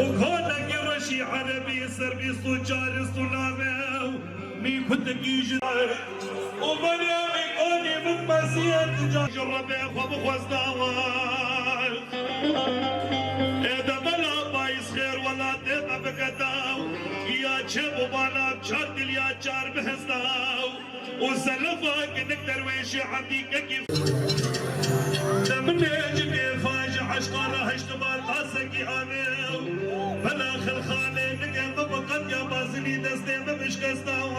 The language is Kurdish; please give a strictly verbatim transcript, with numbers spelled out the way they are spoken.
û konekî reşî erebî ser bîst û çar û navê mî kutekî ji û Meryemî konî min mesiyet ca ji Rebê xwe bixwesta we. Ê de bela bayis xêr welatê me biketa û ya çê bû bana çar diliya çar bihesta û selefa kinik derwêşê Evdî kekî. De min ê ci kêfa ji eşqa re heştibal qasekî avê û bela xilxalê nike min bi qetiya bazinî destê min bişkesta û